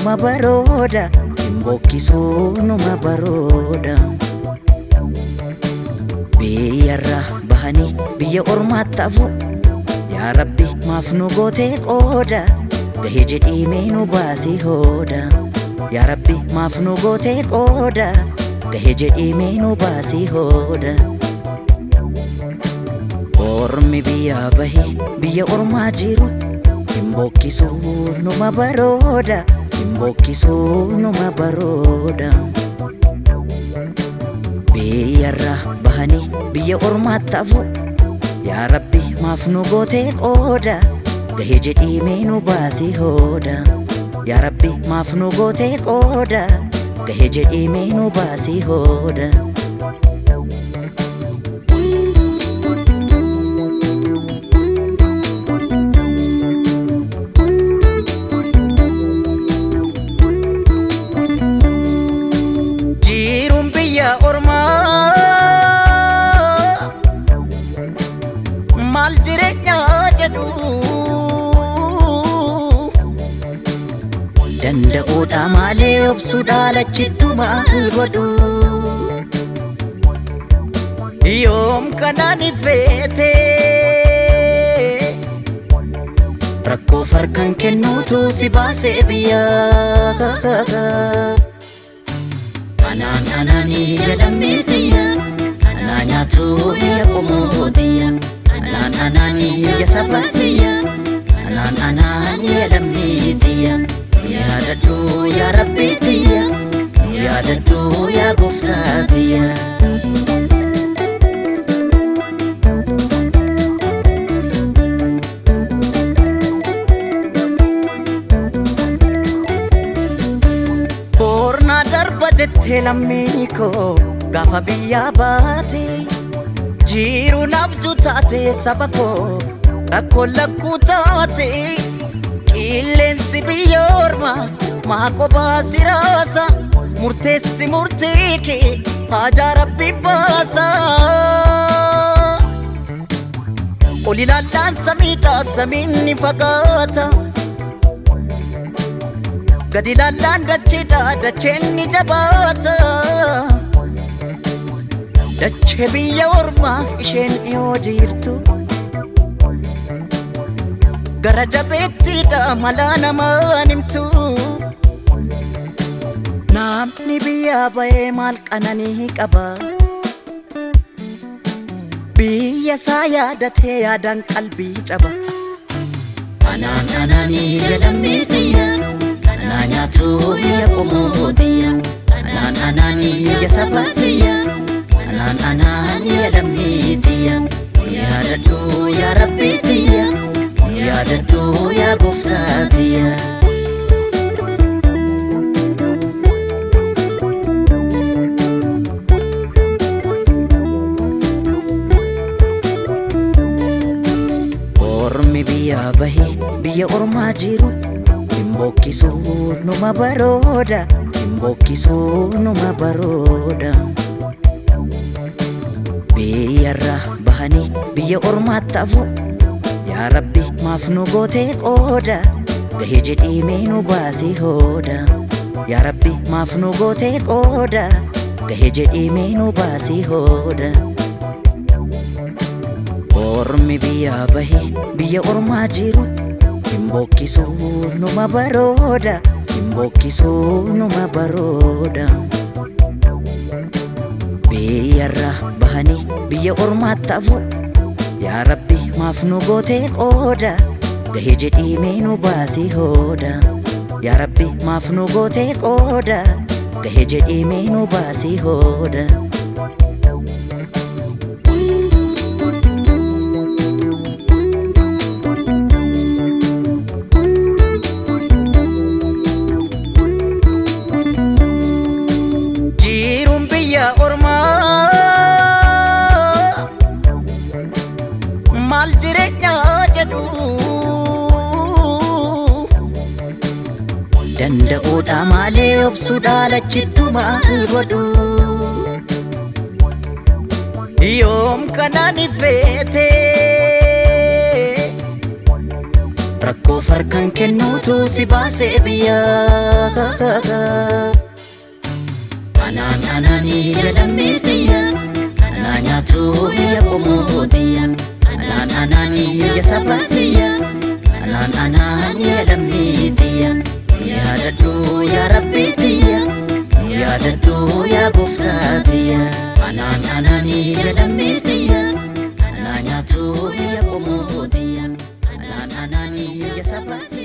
numa barooda, hin bokkisuu numa barooda. Biyyarraa bahanii biyya ormaatti hafu, yaa Rabbi maaf nu gootee qooda, gahee jedhii mee nu baasii hooda. Yaa Rabbi maaf nu gootee qooda, gahee jedhii mee nu baasii hooda. Ormi biyyaa bahee biyya ormaa jiru, hin bokkisuu numa barooda, hin bokkisuu numa barooda. Biyyarraa bahanii biyya ormaatti hafu, yaa Rabbi maaf nu gootee qooda, gahee jedhii mee nu baasii hooda. Yaa Rabbi maaf nu gootee qooda, gahee jedhii mee nu baasii hooda. Jiruun biyya ormaa maal jireenya jedhu, danda'uudha malee obsuudha lachittu maal godhu. Yoom kanaan ifeete rakkoo farkan kennuutu si baasee biyyaa. Anaan anaanii jedhamee tiyya, anaa nyaatu biyya qomootiyya. Anaan anaanii ya saba tiyya, anaan anaanii jedhamee tiyya. Yaadadhu yaa Rabbi tiyya, yaadadhu yaa gooftaa tiyya. Boornaa darba jettee lammii koo gaafa biyyaa baate, jiruun abjuu taate saba koo rakkoo lakkuu taate. Qilleensi biyya ormaa maa qophaa si raasa, murteessi murtii kee haajaa Rabbi baasa. Ol ilaallaan samiidha, samiin ni fagaata. Gadi ilaallaan dacheedha, dacheen ni jabaata. Dachee biyya ormaa isheen dhiyoo jirtu, gara jabeettiidha mala namaan himtu. Namni biyyaa bahee maal qananii qaba? Biyya isaa yaadatee yaadaan qalbii caba. Anaan anaanii jedhamee tiyya, anaa nyaatu biyya qomootiyya. Anaan anaanii ya saba tiyya, anaan anaanii jedhamee tiyya. Yaadadhu yaa Rabbi tiyya, yaadadhu yaa gooftaa tiyya. Ormi biyyaa bahee biyya ormaa jiru, hin bokkisuu numa barooda, hin bokkisuu numa barooda. Biyyarraa bahanii biyya ormaatti hafu, yaa Rabbi maaf nu gootee qooda, gahee jedhii mee nu baasii hooda. Yaa Rabbi maaf nu gootee qooda, gahee jedhii mee nu baasii hooda. Ormi biyyaa bahee biyya ormaa jiru, hin bokkisuu numa barooda, hin bokkisuu numa barooda. Biyyarraa bahanii biyya ormaatti hafu, yaa Rabbi maaf nu gootee qooda, gahee jedhii mee nu baasii hooda. Yaa Rabbi maaf nu gootee qooda, gahee jedhii mee nu baasii hooda. Jiruun biyya ormaa maal jireenya jedhu, danda'uudha malee obsuudha lachittu maal godhu. Yoom kanaan ifeete Rakkoo farkan kennuutu si baasee biyyaa. Anaan anaanii jedhamee tiyya, anaa nyaatu biyya qomootiyya. Anaan anaanii biyya sabaatiyya, anaan anaanii jedhamee tiyya. Nu yaadadhu yaa Rabbii tiyya, nu yaadadhu yaa gooftaa tiyya. Anaan anaanii jedhamee tiyya, anaa nyaatu biyya qomootiyya. Anaan anaanii biyya sabaatiyya.